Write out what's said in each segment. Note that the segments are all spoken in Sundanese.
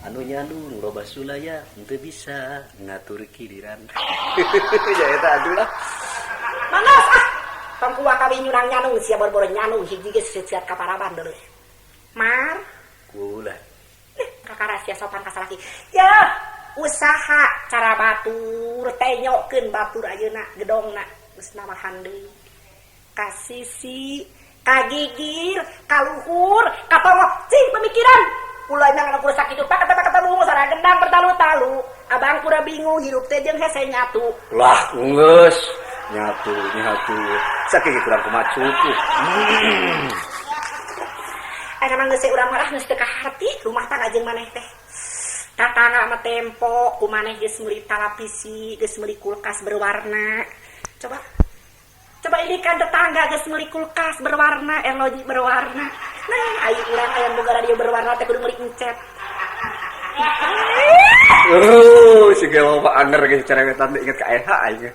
Anu nyandung loba sulaya henteu bisa ngatur giliran. Ya eta atuh lah. Manggas ah. Tong kuah kawin nyurang nyanung sia boro-boro nyanung hiji geus siat ka paraban deuleu. Mar, Kula. Kakara sia sopan ka salaki. Ya, usaha cara batur tenyokeun batur ayeuna gedongna geus namahan deui. Ka sisi, ka gigir, ka luhur, ka tongok, cing pemikiran. Ulah nang anu kurusak hidup kata ketemu sara gendang bertalu-talu. Abang pura bingung hirup teh jeung hese nyatu. Lah geus nyatu nyatu. Sakieu kurang kumaha cukup. Eta mah geus urang mah geus teu kaharti rumah tangga jeung maneh teh. Tatangga mah tempo ku maneh geus meuli talapisi, geus meuli kulkas berwarna. Coba coba ini kan tetangga geus meuli kulkas berwarna, erloji berwarna. Nah, ayo urang aya boga radio berwarna teh kudu meuli encet. Oh, si gelo mah anger geus cerewetan teh inget ka Eha aing.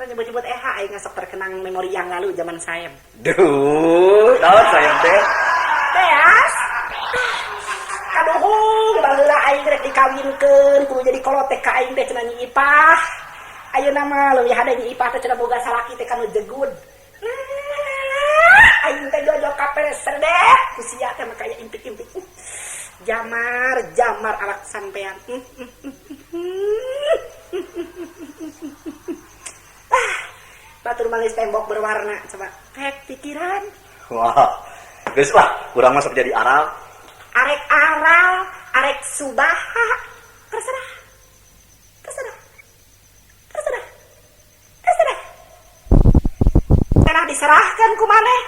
Nyebut-nyebut Eha aing sok terkenang memori yang lalu zaman saya. Duh, naon sayang teh? Teas. Kaduhung baheula aing rek dikawinkeun kudu jadi kolot teh ka aing teh cenah Nyi Ipah. Ayeuna mah leuwih hade Nyi Ipah teh cenah boga salaki teh kanu jegud. Nah, aing teh jojo kapereserdek ku sia teh mah kaya impik-impik. Jamar, jamar awak sampean. Ah, batur malis tembok berwarna coba. Pek pikiran. Wah, geus lah, urang masuk jadi aral. Arek aral, arek subaha, terserah. Terserah. Terserah. Terserah. Tanah diserahkan ku maneh.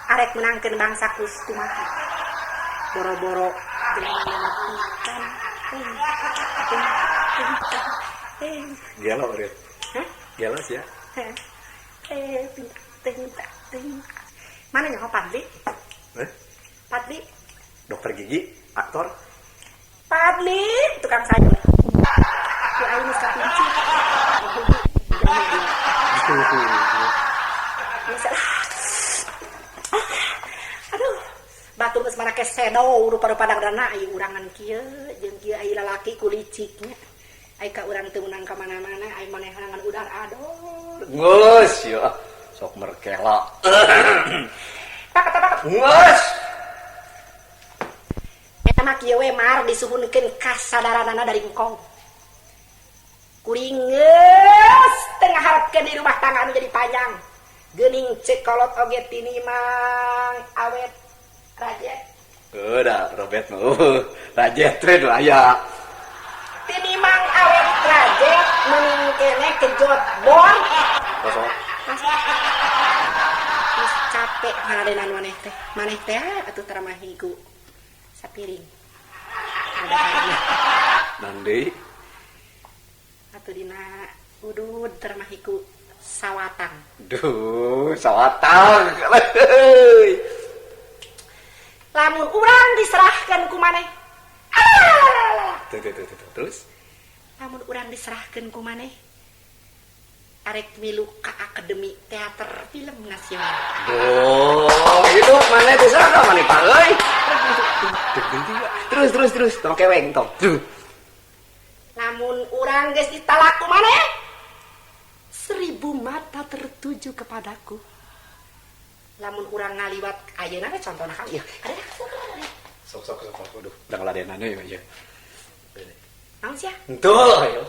Arek menangkeun bangsa kus kumaha. Boro-boro jelema ikan. Gelo eureun. Hah? Gelo sia. Eh, ting ting. Mana nyaho Padli? Eh? Padli, Dokter gigi, aktor. Padli, tukang sayur. Ku aing geus kapinci. Geus ah. Aduh, batur geus marake sedo rupa-rupa dagdana ai urangan kieu jeung kieu ai lalaki ku liciknya. Ai ka urang teu meunang ka mana-mana, ai manehna ngan udar ador. Geus ya, sok merkela. Pak pak. Geus. Eta mah kieu we mar disuhunkeun kasadaranana dari engkau. Kuring geus teu ngaharepkeun di rumah tangga anu jadi panjang. Geuning ceuk kolot oge tinimang awet rajet. Udah, Robert mah. Rajet we nu aya. Tinimang awet rajet mending kene kejot bon. Kosong. Geus capek ngaradenan maneh teh. Maneh teh atuh taramahi ku sapiring. Ada Nang deui. Atuh dina udud taramahi ku sawatang. Duh, sawatang. Lamun urang diserahkan ku maneh. Tuh, tuh, tuh, tuh, terus? Lamun urang diserahkan ku maneh. Arek milu ka Akademi Teater Film Nasional. Duh, hidup maneh teh saha maneh Pak euy. Terus, terus, terus, tong keweng tong. Tuh. Lamun urang geus ditalak ku maneh, 1000 mata tertuju kepadaku. Lamun urang ngaliwat ayeuna we contohna ka ieu. Ada. Sok sok sok sok aduh, udah ngeladenan euy ieu. Naon sia? Henteu ayo.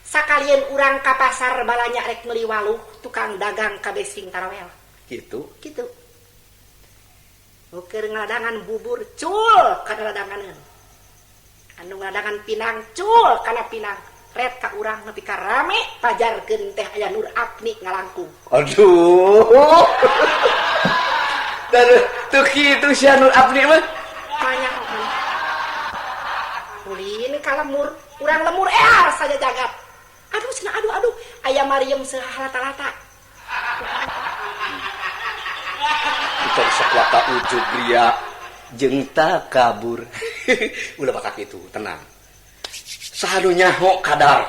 Sakalian urang ka pasar balanya rek meuli waluh, tukang dagang kabeh sing tarawel. Gitu. Gitu. Ukur ngaladangan bubur cul kana ladanganeun. Anu ngaladangan pinang cul kana pinang. Ret ka urang nepi ka rame pajarkeun teh aya Nur Apni ngalangkung. Aduh. Dan tuh kitu sia Nur Apni mah. Banyak maneh. Ulin ka lemur, urang lemur ear saja jagat. Aduh cenah aduh aduh aya Mariam sahalata-lata. Tong sok waka ujug ria jeung takabur. Ulah bakal kitu, tenang. Saha nu nyaho kadar.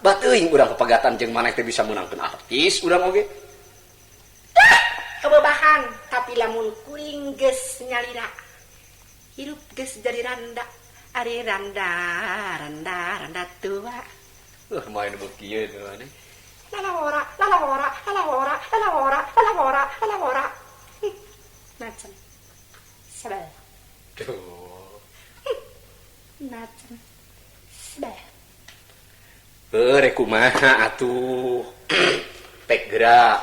Bateuing urang pepegatan jeung maneh teh bisa meunangkeun artis urang oge. Kebebahan tapi lamun kuring geus nyalira. Hirup geus jadi randa. Ari randa, randa, randa tua. Main beuki ieu teh. Lalawora, lalawora, lalawora, lalawora, lalawora, lalawora. Nacen. Sebel. Duh. Nacen. Sebel. Rek kumaha atuh. Pek gerak.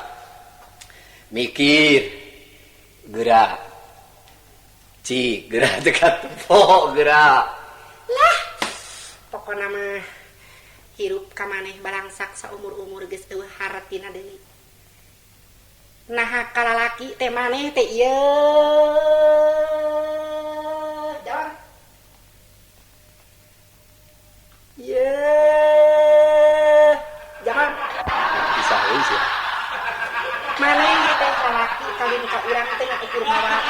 Mikir. Gerak. Cik, gerak dekat tempo, gerak. Lah, pokona mah hirup ka maneh balangsak saumur-umur geus eueuh hartina deui. Naha kalalaki teh maneh teh ieu. Jawab. Ieu. Jangan. Bisa euy sia. Maneh teh lalaki kawin ka urang teh ukur mawa.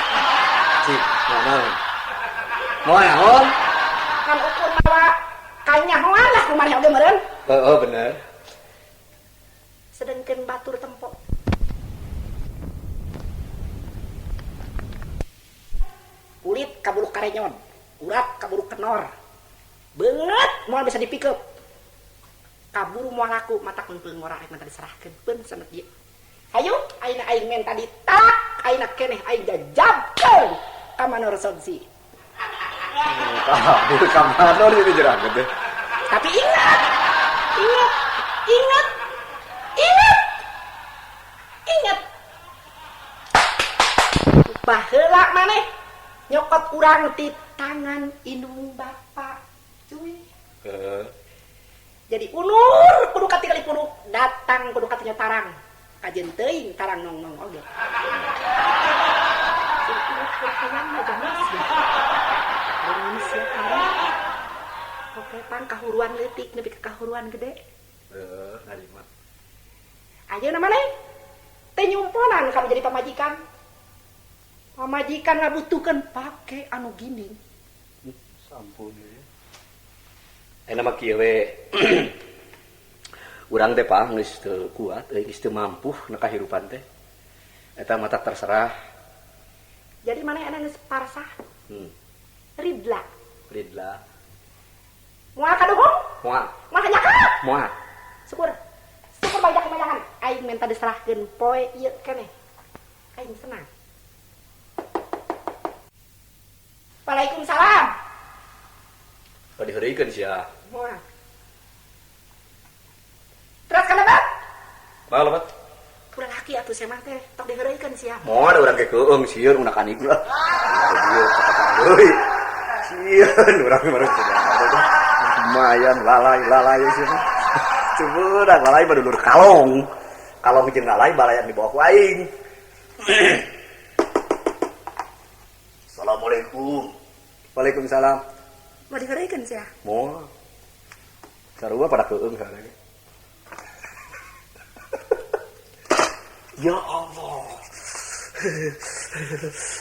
Cik, naon? Mawa naon? Kan ukur mawa kanyahoan lah kumaha oge meureun. Heeh, bener. Sedengkeun batur tempo. Kulit kaburu karenyon, urat kaburu kenor. Beungeut moal bisa dipikeup. Kaburu moal laku mata keun ngora rek menta diserahkeun peun sanet ieu. Hayu ayeuna aing menta ditalak, ayeuna keneh aing jajabkeun ka Manor Sobsi. Kabur ka Manor ieu jerangkeun teh. Tapi ingat, ingat, ingat, ingat, ingat. Baheula maneh nyokot urang ti tangan indung bapa, cuy. Jadi unur kudu katingali punuk, datang kudu katingali tarang. Kajen teuing tarang nong-nong oge. Oke, pang kahuruan leutik nepi ka kahuruan gede. Heeh, narima. Ayeuna maneh teh nyumponan kamu jadi pamajikan. Pamajikan ngabutuhkeun pake anu gini. Sampun ya. Ayeuna mah kieu we. Urang teh pah geus teu kuat, euy geus teu mampu na kahirupan teh. Eta mah tak terserah. Jadi maneh anu geus parsah? Ridla. Ridla. Moal kaduhung? Moal. Moal kanyakat? Moal. Syukur. Syukur banyak kebanyakan. Aing menta diserahkeun poe ieu keneh. Aing senang. Waalaikumsalam. Bade diheureuykeun sia. Moal. Terus kana bat? Moal lebat. Kurang laki atuh sia mah teh, tok diheureuykeun sia. Moal urang ge keung sieun unakan ieu lah. Ieu cakatan deui. Sieun urang mah lumayan lalai-lalai sih. Cuman lalai mah dulur kalong. Kalong jeung lalai balayan di bawah ku aing. Assalamualaikum. Waalaikumsalam. Mau diheureuykeun sia? Moal. Sarua pada keung sarua. Ya Allah.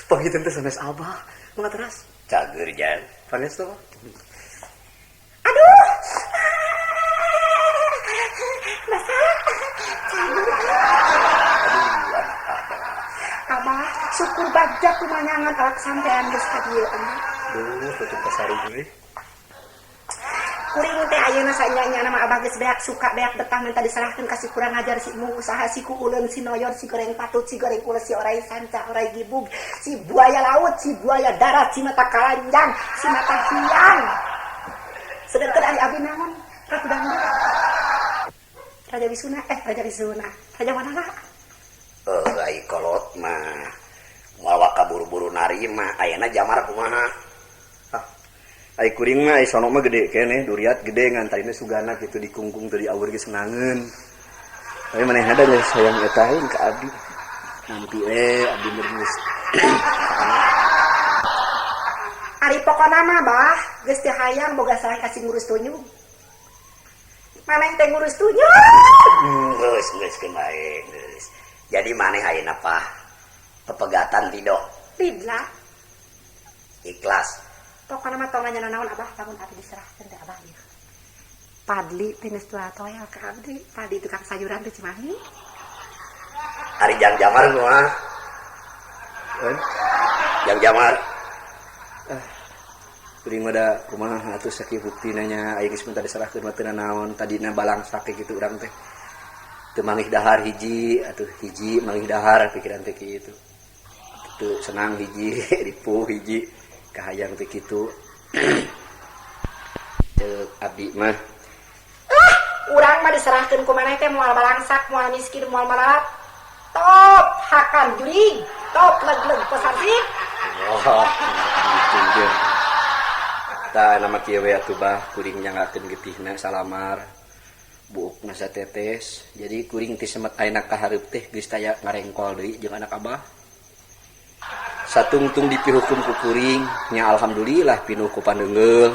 Panggitan teh sanes abah. Mangga teras. Cager jan. Panes teh. Aduh. Masa? Cager. Abah, syukur bagja kumanyangan alak sampean geus ka dieu abah. Duh, tutup pasari deui. Kuring teh ayeuna sanya-nyana mah abah geus beak suka beak betah minta diserahkeun ka si kurang ajar si mung usaha si ku uleun si noyor si goreng patut si goreng ules si orai sanca orai gibug si buaya laut si buaya darat si mata kalanjang si mata hiang. Sedengkeun ari abi naon? Ratu Dangdut. Raja Wisuna Raja Wisuna. Raja Manala. Ai kolot mah moal kaburu-buru narima ayeuna jamar kumaha? Ai kuring mah ai sono mah gede keneh duriat gede ngan tadina sugana kitu dikungkung teu diawur ge senangeun. Tapi manehna da geus hayang eta ka abdi. Nampi we abdi geus. Ari pokona mah bah geus teu hayang boga salah kasih ngurus tunjung. Maneh teh ngurus tunjung. Geus geus keun bae geus. Jadi maneh ayeuna pah pepegatan tido. Ridla. Ikhlas. Pokona mah tong nanya naon abah lamun abdi diserahkeun teh abah ieu. Padli teh geus tua toel ka abdi, Padli tukang sayuran teh Cimahi. Ari jang jamar kumaha? Yang jamar. Kuring mah da kumaha atuh sakieu buktina nya aya geus minta diserahkeun mah teu naon tadina balangsak kitu urang teh. Teu manggih dahar hiji atuh hiji manggih dahar pikiran teh kitu. Teu senang hiji ripuh hiji kahayang teh kitu. Ceuk abdi mah. Urang mah diserahkeun ku maneh teh moal balangsak, moal miskin, moal mararat. Top hakan jurig, top leg-leg pesarsih. Oh, gitu je. Tah nama kieu we atuh bah kuring nyanggakeun getihna salamar. Buukna satetes. Jadi kuring ti semet ayeuna ka hareup teh geus taya ngarengkol deui jeung anak abah. Satungtung dipihukum ku kuring, nya alhamdulillah pinuh ku pandeungeul,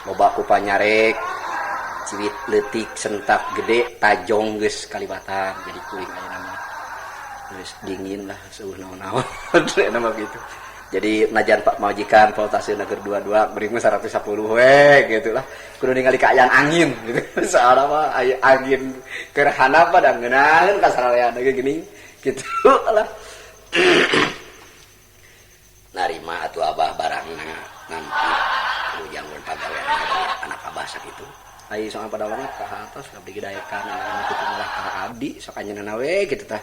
loba ku panyarek. Ciwit leutik sentak gede tajong geus kalibatan. Jadi kuring ayeuna mah geus dingin lah seueuh naon-naon. Ayeuna mah gitu. Jadi najan pak majikan voltasena keur dua-dua beri mah 110 we gitu lah. Kudu ningali kaayaan angin gitu. Soalna mah aya angin keur handap mah da ngeunaheun ka sararea ge geuning gitu lah. Narima atuh abah barangna nampi kudu janggon pagawean anak abah sakitu. Ai soal pada lama ka atas abdi gedaekan anak kitu malah ka abdi sok anjeunna we gitu tah.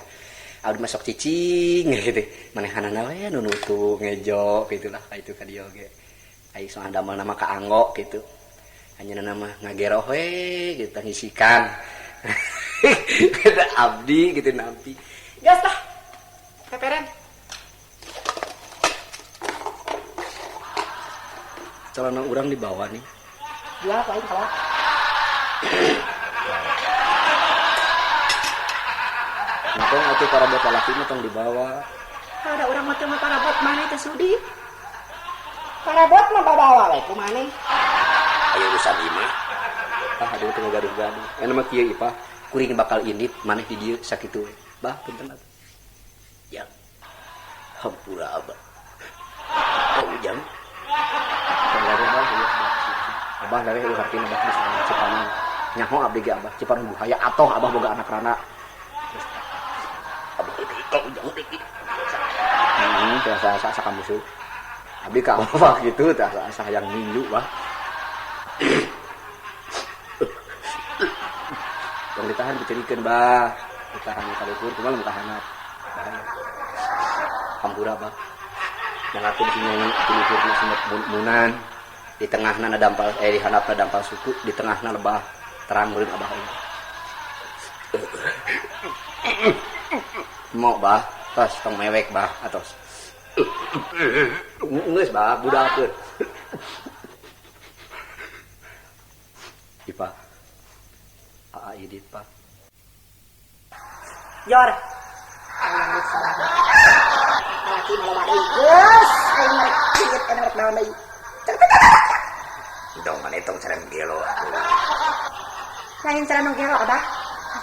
Abdi mah sok cicing gitu. Manehanana we nu nutu ngejo gitu lah ka itu ka dieu ge. Ai soal damel nama ka anggo gitu. Anjeunna mah ngageroh we gitu ngisikan. Abdi gitu nampi. Gas lah. Peperen. Celana urang dibawa nih. Jual ku aing kalau. Entong atuh parabot lalaki mah tong dibawa. Ada urang mah teu mah parabot maneh teh sudi. Parabot mah babawa we ku maneh. Aya urusan imah. Tah aduh teu gaduh-gaduh. Eta mah kieu ipah, kuring bakal indit maneh di dieu sakitu we. Bah punten atuh. Ya. Hampura abah. Oh ujang. Tong gaduh bah ieu bah. Abah leuwih eueuh hartina bah geus cipanan. Nyaho abdi ge abah cipanan buhaya atoh abah boga anak rana. Abah teu ujang teh kitu. Teu asa-asa ka musuh. Abdi ka abah kitu teu asa-asa hayang ninju bah. Tong ditahan dicerikeun bah. Ditahan ka luhur kumaha mun kahanap. Bahaya. Hampura bah. Yang aku di nyanyi di luhurna sumet munan. Di tengahna na dampal di handapna dampal suku, di tengahna lebah terang meureun abah ieu. Mau bah, tos tong mewek bah atos. Geus bah, budalkeun. Ipa. Aa idit pak. Jor. Laki mah loba deui. Geus, aing rek duit, aing rek naon deui. Dong maneh tong sareng gelo atuh. Lain cara nu gelo abah.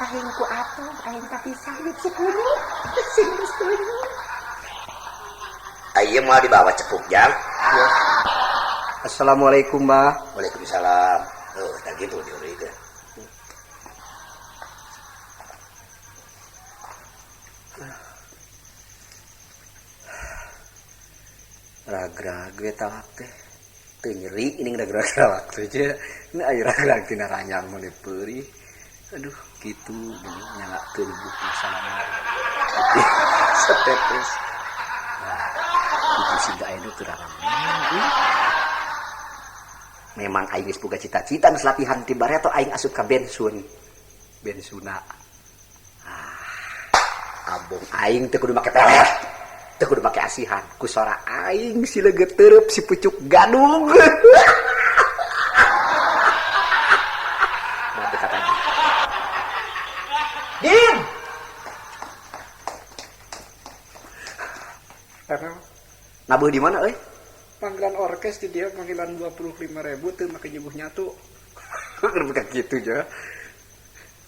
Aing ku atuh, aing kapisah jeung si kunyit. Sing geus kunyit. Ieu mah dibawa cepuk jang. Ya. Assalamualaikum, Bah. Waalaikumsalam. Heuh, tah kitu diurikeun. Ragrag we talak teh. Teu nyeri ini ragrag teh je. Ini aya ragrag tina ranyang mah peurih. Aduh, kitu geuning nyalakeun buku salamar. Setetes. Wah, itu siga aya nu teu rarame. Memang aing geus boga cita-cita geus latihan ti bareto aing asup ka bensun. Bensuna. Ah, abong aing teu kudu make pelet. Teu kudu make asihan. Ku sora aing si leungeut teureub si pucuk gadung. Mati kata dia. Din. Karena nabuh di mana euy? Panggilan orkes di dia panggilan 25.000 teu make nyuguh nyatu. Bukan gitu ja.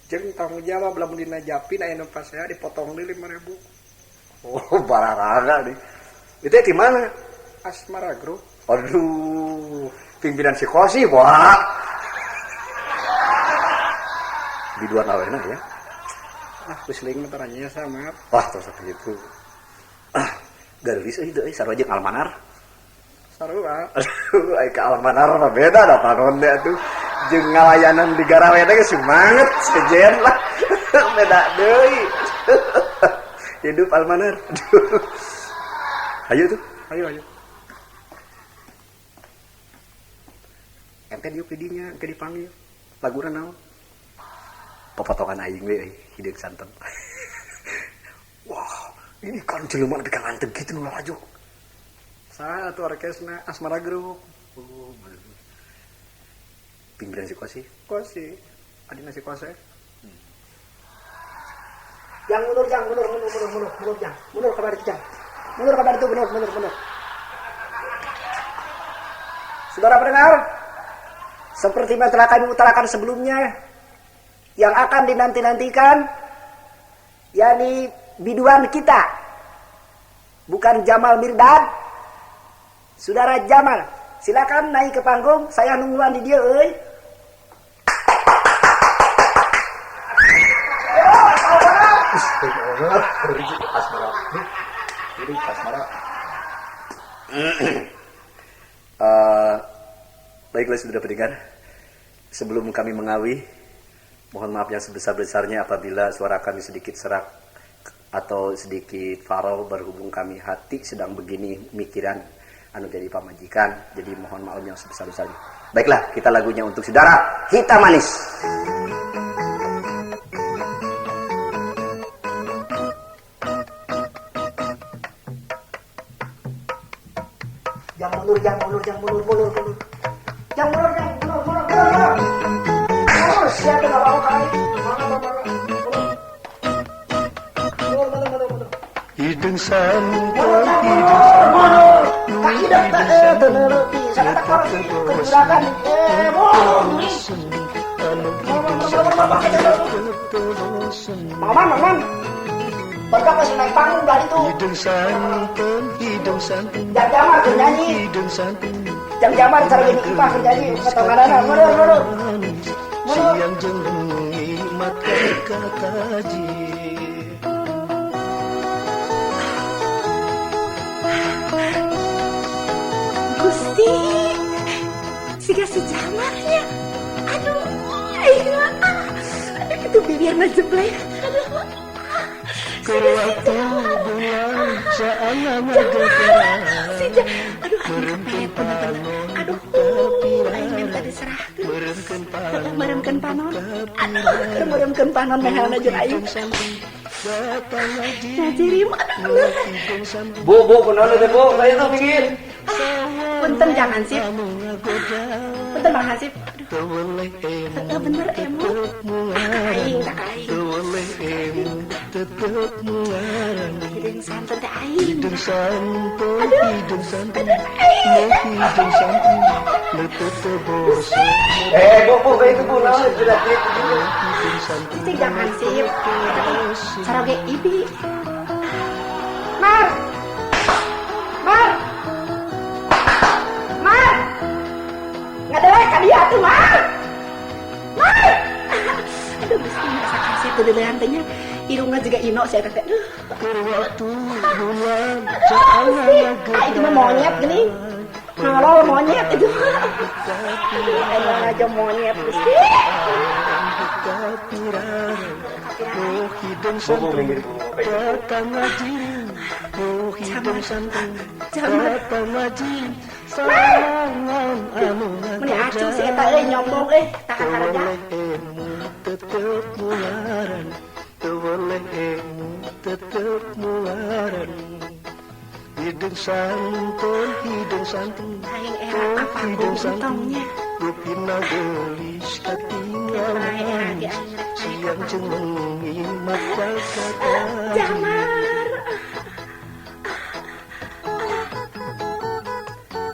Jeung tanggung jawab lamun dina japin aya nu pasea dipotong deui 5.000. Oh, bararaga nih. Itu di mana? Asmara Group. Aduh, pimpinan si Kosi, wah. Di dua awena ya. Ah, kusling mah taranya sama. Wah, terus gitu. Ah, Garulis euy teu euy sarua jeung Almanar. Sarua. Aduh, ai ka Almanar mah beda da panon teh atuh. Jeung ngalayanan di garawe teh geus semangat sejen lah. Beda deui. Hidup Almanar. Aduh. Ayo tuh. Ayo ayo. Ente diuk di dinya, engke dipanggil. Laguna naon? Popotongan aing we euy, hideung santen. Wah, ini kan jelema lebih nganteg gitu nu lalajo. Saha atuh orkesna Asmara Group. Oh, bener. Pimpinan si Kosi. Kosi. Adina si Kose. Yang mundur, jang, mundur, mundur, mundur, mundur, mundur, jang. Mundur kabar itu, jang. Mundur kabar itu, mundur, mundur, mundur. Saudara pendengar, seperti yang telah kami utarakan sebelumnya, yang akan dinanti-nantikan, yakni biduan kita, bukan Jamal Mirdad, Saudara Jamal, silakan naik ke panggung, saya nungguan di dia, euy. Asmara. Ini Asmara. Baiklah saudara pendengar, sebelum kami mengawi, mohon maaf yang sebesar-besarnya apabila suara kami sedikit serak atau sedikit farau berhubung kami hati sedang begini mikiran anu jadi pamajikan, jadi mohon maaf yang sebesar-besarnya. Baiklah, kita lagunya untuk saudara Hitam Manis. Jang mundur, jang mundur, jang mundur, mundur, mundur. Jang mundur, jang mundur, mundur, mundur, mundur. Mundur, siapa nggak mau kali? Mana, mana, mana. Mundur, mundur, mundur, mundur. Hidung santan, Mundur, mundur. Kaki dah tak teneluti, sana tak korsi, kejuragan, mundur. Maman, maman. Baru masih naik panggung dari itu. Hidung santan, hidung santan, Jam jamar keur nyanyi. hidung santan. Jam jamar cara gini ipah keur nyanyi potonganana. Mundur, mundur. Mundur. Siang jeung wengi mata kataji. Gusti, siga si Jamarnya. Aduh, aing mah, ah. Aduh, itu bibirna jeblek. Aduh, ah. Siga si Jamar. Bulan saana Jamar, si Aduh, aing kepelet bener-bener. Aduh, aing minta diserahkeun. Meremkeun panon, Meremkeun panon. Aduh, keur meremkeun panon mehelna jeung aing. Ngajirim, aduh. Bu, bu, kunaon teh, Bu? Saya tuh pinggir. Punten Jang Hansip. Punten Bang Hansip. Aduh. Heeh, bener emut. Ah, aing tak aing. Hidung santan teh aing. Hidung santan, Aduh. hidung santan, Aduh, aing. hidung santan, letete bosan. Bu, bu, kayak itu, Bu, naon sudah gitu. Hidung santan, Cicing Jang Hansip. Saroge ibi. Mar. Mar. Mar. Ngadelek ka dia atuh, Mar. Mar. Aduh, Gusti masa kasih tuh deulean teh nya. Irungna juga ino saya teh. Aduh. waktu bulan Gusti. Ah, itu mah monyet geuning. Ngalol monyet itu. Aduh, emang aja monyet Gusti. Hidung santan, datang ngajirin. Oh hidung santan, datang ngajirin. Salangan anu Meni acuh si eta euy nyombong euy, tahan haraja. Teweleh emu tetep mularan, teweleh emu tetep mularan. Hidung santun, hidung santun, Aing era apa hidung santun. entongnya. Rupina gelis katinggalan, siang jeung wengi mata kata. Jamar.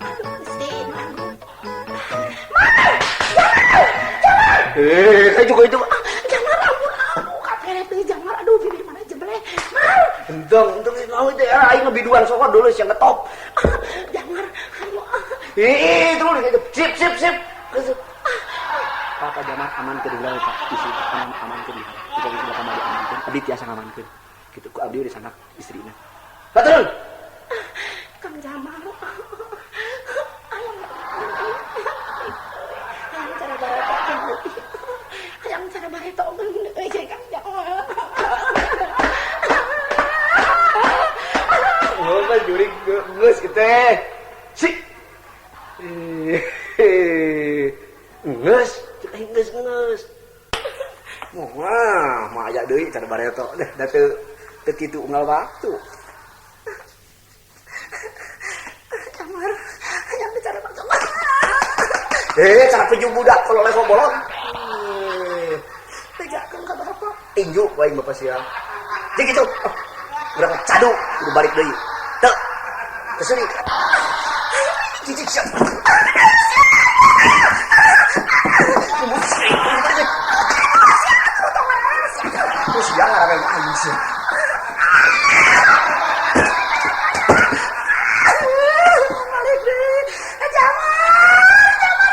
Aduh, Gusti, manggung. Saya juga itu. Ah, Jamar, ampun, aduh, kaperet teh Jamar, aduh, bibir mana jeblek. Mar, Entong, entong mau itu ya, aing ngebiduan sokot dulu sih ngetop. ah, Jamar, ayo, ah. Ih, terus gitu. Sip, sip, sip. Pak Jamar aman ke diulang Pak. Isi aman aman ke diulang. Jika sudah kamari amankeun, abdi tiasa ngamankeun. Gitu ku abdi udah sanak istrina. Pak turun. Si. Geus, cek aing geus geus. Wah, mah aya deui cara bareto deh, da teu teu kitu unggal waktu. Kamar yang bicara macam. Cara peju budak kalau level bolong. Bejakeun ka bapak. Tinju wae bapak sia. Jeung kitu. Urang cadu kudu balik deui. Teu. Kesini. Cicik sia. Terus sia ngarangan aing sia. Balik deui. Jamar,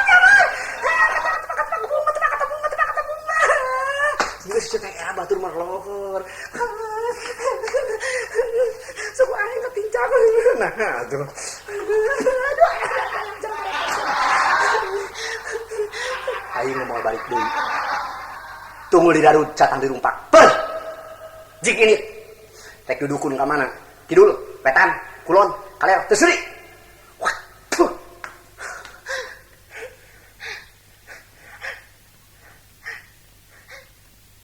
jamar, jamar. Tebak tebak bunga, tebak tebak bunga, tebak tebak bunga. Geus sia teh era batur mah lohor. Suku aing ketincang. Nah, atuh. Aduh, Aing mau balik deui. Tunggu di darut catang dirumpak. Per. Jik ini. Rek dudukun ka mana? Kidul, wetan, kulon, kaler, teu seuri.